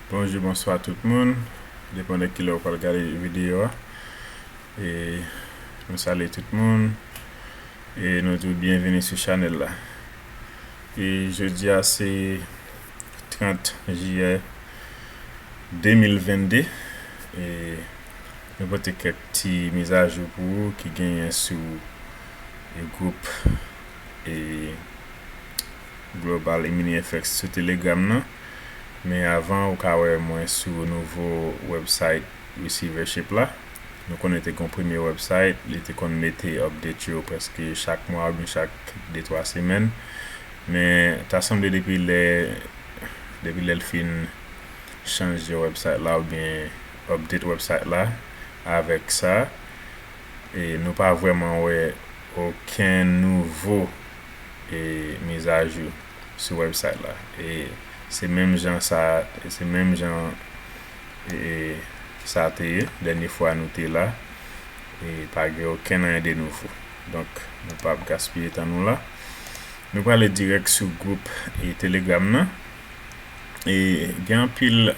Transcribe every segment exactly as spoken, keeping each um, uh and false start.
Bonjou, bonswa tout moun. Depann de kilè ou pral gade videyo a. E nou salye tout moun. E nou di w byenvini sou chanèl la. E jodi a se trant jiyè de mil vennde. E nou pote kèk ti mizajou pou ou ki genyen sou e gwoup e Global e Mini F X sou Telegram nan. Men avan, ou ka wè mwen sou nouvo website receivership la. Nou konnen te gon premye website, li te konn mete update yo prèske chak mwa oubyen chak de twa semèn. Men ta sanble depi lè depi lè l fin chanje website la oubyen update website la avèk sa, e nou pa vrèman wè okenn nouvo e mizajou sou website la. E se menm jan sa, se menm jan e sa te ye dènye fwa nou te la. E pa gen okenn anyen de nouvo. Donk, nou p ap gaspiye tan nou la. Nou prale dirèk sou gwoup e Telegram nan. E gen anpil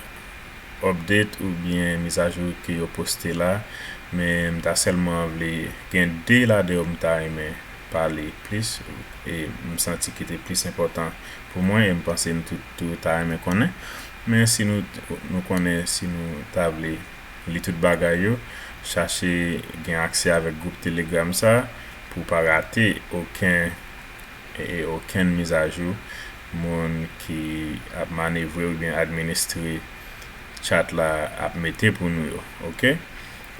update oubyen mizajou ke yo poste la, men m ta sèlman vle gen de ladan yo m ta renmen pale plis, e m santi ki te plis enpòtan pou mwen, e m panse nou tout tou ta renmen konnen. Men si nou, nou konnen si nou ta vle li tout bagay yo, chache gen aksè avèk gwoup Telegram sa pou w pa rate okenn e okenn mizajou moun ki ap manevre oubyen administre chat la ap mete pou nou yo, oke?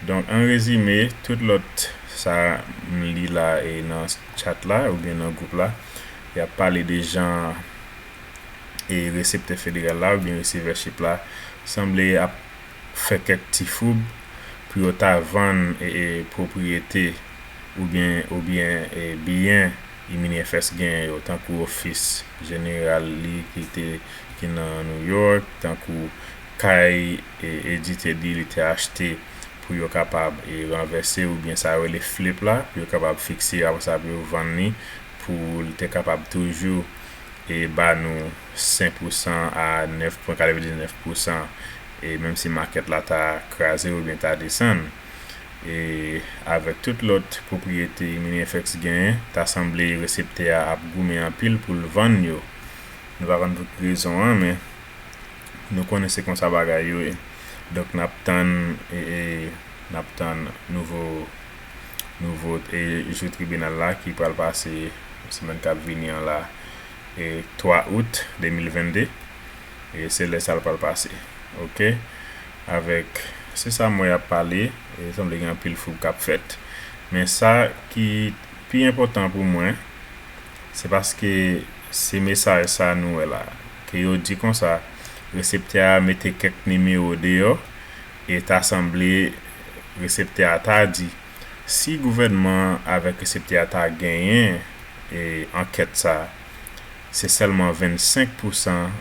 Donk, an rezime, tout lòt sa m li la e nan chat la oubyen nan gwoup la, y ap pale de jan e reseptè federal la oubyen receivership la sanble ap fè kèk ti foub pou yo ta vann e, e pwopriyete oubyen, oubyen e byen Mini F X genyen yo, tankou ofis jeneral li ki te, ki nan New York, tankou kay e, Eddy te di li te achte pou yo kapab e ranvèse oubyen sa yo rele flip la, pou yo kapab fikse, apre sa pou yo vann li, pou li te kapab toujou e ba nou senk pousan a nèf pwen katrevendiznèf pousan, e menm si makèt la ta kraze oubyen ta desann. E avèk tout lòt pwopriyete Mini F X genyen, ta sanble reseptè a ap goumen anpil pou l vann yo. Nou pa konn pou ki rezon an, men nou konnen se konsa bagay yo ye. Donk, n ap tann, e, e, n ap tann nouvo, nouvo, e, jou tribinal la ki pral pase semèn k ap vini an la, e, twa out de mil vennde. E se lè sa l pral pase. Oke? Avèk, se sa m wè y ap pale, e sanble gen anpil foub k ap fèt. Men sa ki pi enpòtan pou mwen, se paske se mesaj sa nou wè la. Ke yo di konsa, reseptè a mete kèk nimewo deyò, e ta sanble reseptè a ta di, si gouvènman avèk reseptè a ta genyen e ankèt sa, se sèlman vennsenk pousan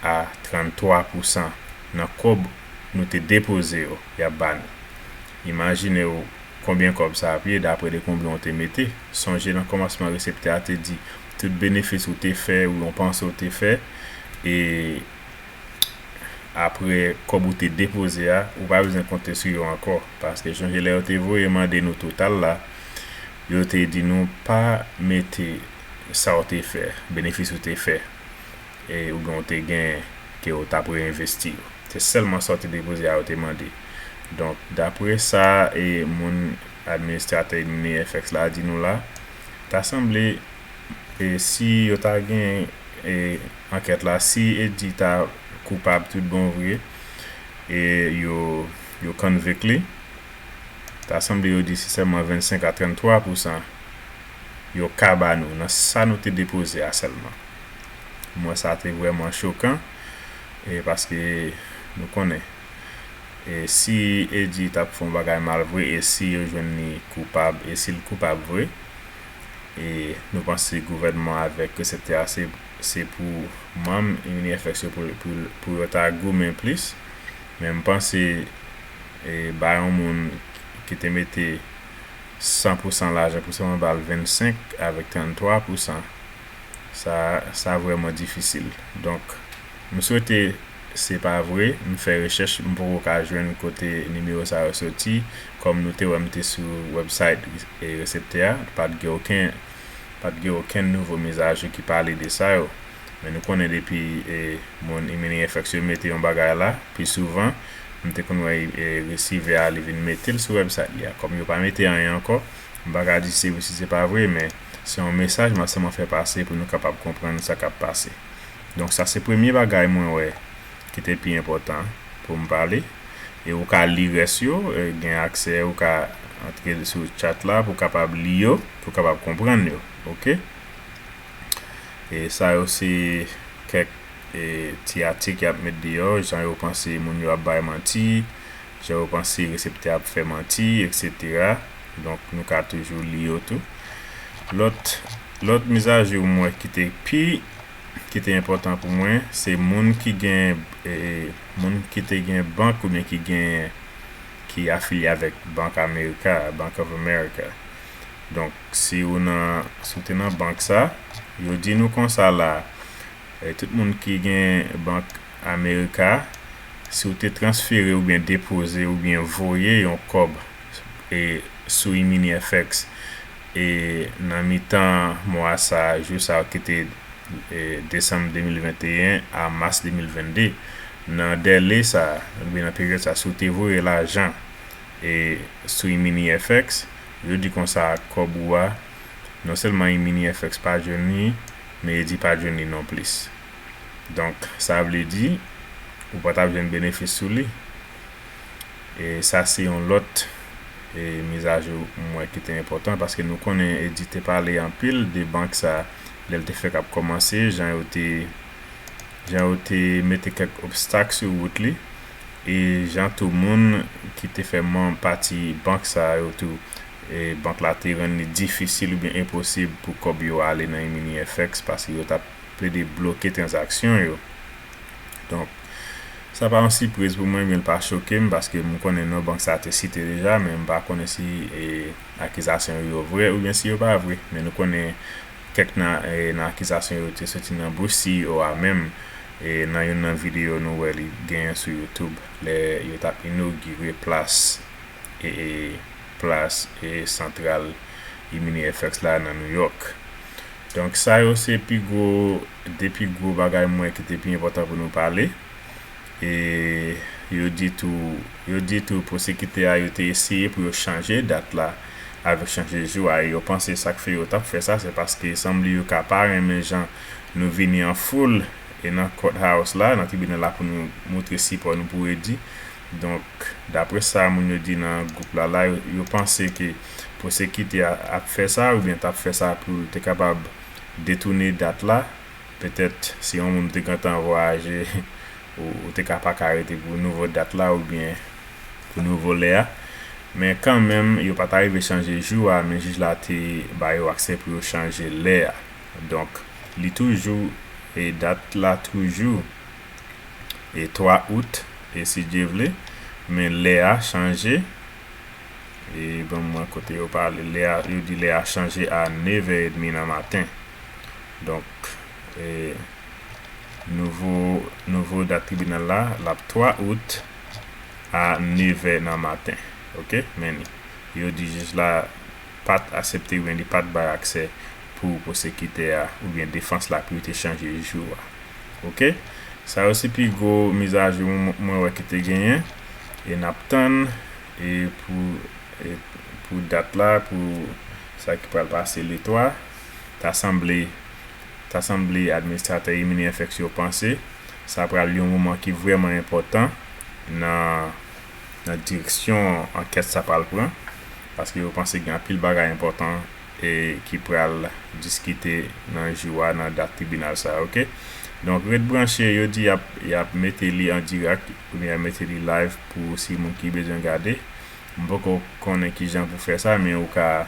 a tranntwa pousan nan kòb nou te depoze yo, y ap ba nou. Imajine w konbyen kòb sa ap ye dapre de konbyen w te mete. Sonje nan kòmansman reseptè a te di tout benefis ou te fè, ou yon panse w te fè, e apre kòb ou te depoze a, ou pa bezwen konte sou yo ankò. Paske sonje lè yo te voye mande nou total la, yo te di nou pa mete sa w te fè, benefis ou te fè, e oubyen w te genyen ke w t ap reenvesti yo. Se sèlman sa w te depoze a yo te mande. Donk, dapre sa e moun administratè Mini F X la di nou la, ta sanble e si yo ta gen e ankèt la, si Eddy ta koupab tout bon vre, e yo, yo convict li, ta sanble yo di se sèlman vennsenk a tranntwa pousan yo ka ba nou nan sa nou te depoze a sèlman. Mwen, sa te vrèman chokan, e paske nou konnen, e si Eddy t ap fè yon bagay mal vre, e si yo jwenn li koupab, e si l koupab vre, e nou panse gouvènman avèk reseptè a se, se pou manm Mini F X yo pou, pou, pou yo ta goumen plis. Men m panse, e, ba yon moun ki te mete san pousan lajan pou sèlman ba l vennsenk avèk tranntwa pousan, sa, sa vrèman difisil. Donk, m swete Se pa vre, m fè rechèch, m poko ka jwenn kote nimewo sa yo soti. Kòm nou te wè, m te sou website e, reseptè a, pa t gen okenn, pa t gen okenn nouvo mizajou ki pale de sa yo. Men nou konnen depi e, moun Imini F X yo mete yon bagay la, pi souvan, m te konn wè e, resivè a li vin mete l sou website li a. Kòm yo pa mete anyen ankò, m pa ka di se vre si se pa vre, men se yon mesaj m ap sèlman fè pase pou nou kapab konprann sa k ap pase. Donk sa se premye bagay mwen wè ki te pi enpòtan pou m pale. E ou ka li rès yo, e, gen aksè, ou ka antre sou chat la pou w kapab li yo, pou w kapab konprann yo. Oke? E sa yo se kèk e, ti atik y ap met deyò, jan yo panse moun yo ap bay manti, jan yo panse reseptè ap fè manti, etsetera. Donk, nou ka toujou li yo tou. Lòt, lòt mizajou m wè ki te pi, ki te enpòtan pou mwen, se moun ki gen, e, moun ki te gen bank oubyen ki gen, ki afilye avèk Bank Amerika, Bank of America. Donk, si ou nan, si w te nan bank sa, yo di nou konsa la, e, tout moun ki gen Bank Amerika, si w te transfere oubyen depoze oubyen voye yon kòb e, sou Imini F X e, nan mitan mwa sa, jou sa ki te e, desanm de mil venteyen a mas de mil vennde, nan dèle sa, oubyen nan peryòd sa, si w te voye lajan e, sou Imini F X, yo di konsa kòb ou a, non sèlman Imini F X pa jwenn li, men Edi pa jwenn li non plis. Donk, sa vle di, ou pa t ap jwenn benefis sou li. E sa se yon lòt e, mizajou m wè ki te enpòtan, paske nou konnen Edi te pale anpil de bank sa lè l te fèk ap kòmanse, jan yo te, jan yo te mete kèk obstak sou wout li, e jan tou moun ki te fè manm pati bank sa yo tou, e bank la te rann li difisil oubyen enposib pou kòb yo ale nan Imini F X, paske yo t ap plede bloke tranzaksyon yo. Donk, sa pa yon sipriz pou mwen, men l pa choke m, paske m konnen non bank sa te site deja, men m pa konnen si e, akizasyon yo vre oubyen si yo pa vre. Men nou konnen kèk nan, e, nan akizasyon yo te soti nan bouch C E O a menm. E, nan youn nan videyo nou wè li genyen sou YouTube, lè yo t ap inogire plas e, e, plas e, santral Imini F X la nan New York. Donk, sa yo se pi gwo, de pi gwo bagay m wè ki te pi enpòtan pou nou pale. E yo di tou, yo di tou pwosekitè a yo te eseye pou yo chanje dat la avèk chanje jou a, e yo panse sa k fè yo t ap fè sa, se paske sanble yo ka pa renmen jan nou vini an foul e nan courthouse la, nan tribinal la pou nou montre sipò nou pou Edi. Donk, dapre sa moun yo di nan gwoup la, la, yo, yo panse ke pwosekitè a ap fè sa oubyen t ap fè sa pou l te kapab detounen dat la. Petèt, si yon moun te gentan vwayaje, ou, ou te ka pa ka rete pou nouvo dat la oubyen pou nouvo lè a. Men kanmenm, yo pa t arive chanje jou a, men jij la te ba yo aksè pou yo chanje lè a. Donk, li toujou, e dat la toujou, e twa out, e si Dye vle, men lè a chanje, e ban mwen kote yo pale, lè a, yo di lè a chanje a nevè edmi nan maten. Donk, e, nouvo, nouvo dat tribinal la, l ap twa out a nevè nan maten. Oke? Men li, yo di jij la pa t aksepte oubyen li pa t bay aksè pou pwosekitè a oubyen defans la pou yo te chanje jou a. Oke? Sa yo se pi gwo mizajou mwen, mwen wè ki te genyen. E n ap tann e pou, e pou dat la, pou sa ki pral pase le twa. Ta sanble, ta sanble administratè Imini F X yo panse sa pral yon moman ki vrèman enpòtan nan, nan direksyon ankèt sa pral pran, paske yo panse gen anpil bagay enpòtan e ki pral diskite nan jou a, nan dat tribinal sa a, oke? Donk, ret branche, yo di y ap, y ap mete li an dirèk, oubyen y ap mete li live pou si moun ki bezwen gade. M poko konnen kijan pou fè sa, men ou ka,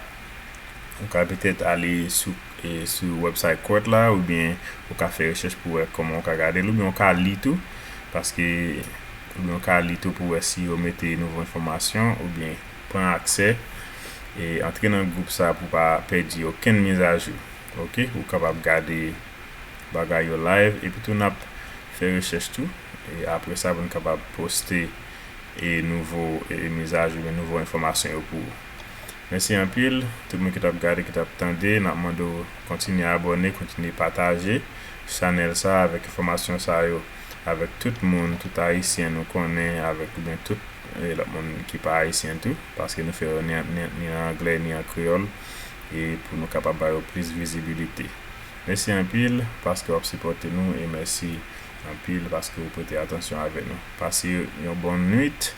ou ka petèt ale sou, e, sou website court la, oubyen ou ka fè rechèch pou wè kòman ou ka gade l, oubyen ou ka li tou, paske, oubyen ou ka li tou pou wè si yo mete nouvo enfòmasyon, oubyen pran aksè, e antre nan gwoup sa pou pa pèdi okenn mizajou. Oke, ou kapab gade bagay yo live, epi tou n ap fè rechèch tou. E apre sa, pou n kapab poste e nouvo e mizaj oubyen nouvo enfòmasyon yo pou ou. Mèsi anpil, tout moun ki t ap gade, ki t ap tande. N ap mande w kontinye abòne, kontinye pataje chanèl sa avèk enfòmasyon sa yo avèk tout moun, tout Ayisyen nou konnen, avèk oubyen tout e lòt moun ki pa Ayisyen tou, paske nou fè yo ni, ni, ni an anglè, ni an kreyòl, e pou nou kapab ba yo plis vizibilite. Mèsi anpil paske w ap sipòte nou e mèsi anpil paske w prete atansyon avè nou. Pase yon bòn nwit,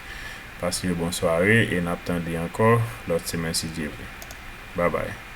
pase yon bon sware e n ap tande ankò lòt semèn si Dye vle. Babay.